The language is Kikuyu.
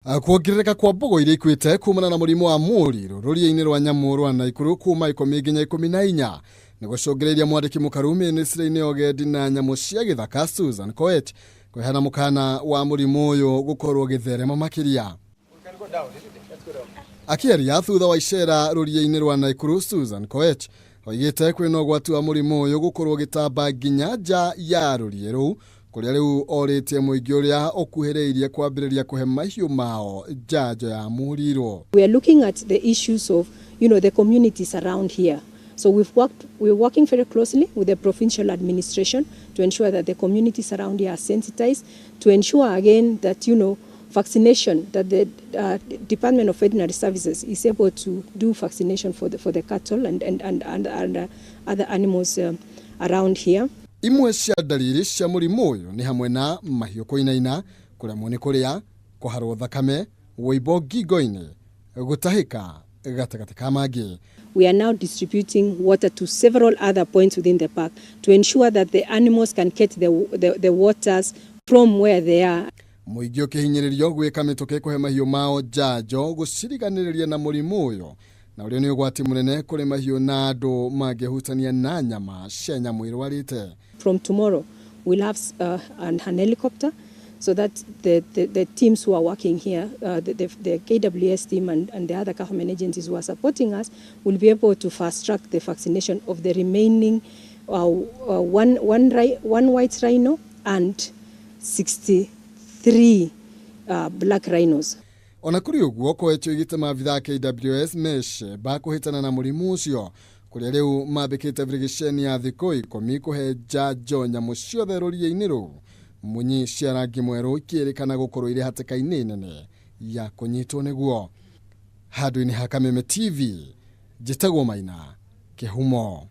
Kuongerereka kwa mbogo iria ikuĩte kumana na mũrimũ wa mũrirũ rũriĩ-inĩ rwa nyamũ rwa Naikuru kuma 10 nginya 14 nĩ gũcũngĩrĩirie mwandĩki mũkaru mĩnĩstrĩ-inĩ ya ũgendi na nyamũ cia gĩthaka Susan Koech kũheana mũkana wa mũrimũ ũyũ gũkorwo ũgĩtherema makĩria. Akĩaria thutha wa icera rũriĩ-inĩ rwa Naikuru, Susan Koech oigĩte kwĩna ũgwati wa mũrimũ ũyũ gũkorwo ũgĩtamba nginya nja ya rũriĩ rũu kũrĩa rĩu orĩtie mũingĩ ũrĩa ũkuhĩrĩirie kwambĩrĩria kũhe mahiũ mao njanjo ya mũrirũ. We are looking at the issues of the communities around here. So we're working very closely with the provincial administration to ensure that the communities around here are sensitized, to ensure again that vaccination, that the Department of Veterinary Services is able to do vaccination for the cattle and other animals around here. Imwe cia ndariri cia mũrimũ ũyũ nĩ hamwe na mahiũ kũinaina, kũremwo nĩ kũrĩa, kũharwo thakame, wũimbo ngingo-inĩ, gũtahĩka gatagatĩ ka mangĩ. We are now distributing water to several other points within the park to ensure that the animals can get the waters from where they are. Mũingĩ ũkĩhinyĩrĩrio gwĩka mĩtũkĩ kũhe mahiũ mao njanjo gũciriganĩrĩria na mũrimũ ũyũ na ũrĩa nĩ ũgwati mũnene kũrĩ mahiũ na andũ mangĩhutania na nyama cia nyamũ irwarĩte. From tomorrow, we'll have an helicopter so that the teams who are working here, the KWS team and the other government agencies who are supporting us, will be able to fast track the vaccination of the remaining one white rhino and 63 black rhinos. Ona kũrĩ ũguo, Koech oigĩte maabitha a KWS mecemba kũhĩtana na mũrimũ ũcio kũrĩa rĩu mambĩkĩte birigiceni ya thikũ 10 kũhe njanjo nyamũ ciothe rũriĩ-inĩ rũu, munyi cia rangi mwerũ ikĩrĩkana gũkorwo irĩ hatĩka-inĩ nene ya kũnyitwo nĩguo. Handũ-inĩ ha Kameme TV, njĩtagwo Maina Kĩhumo.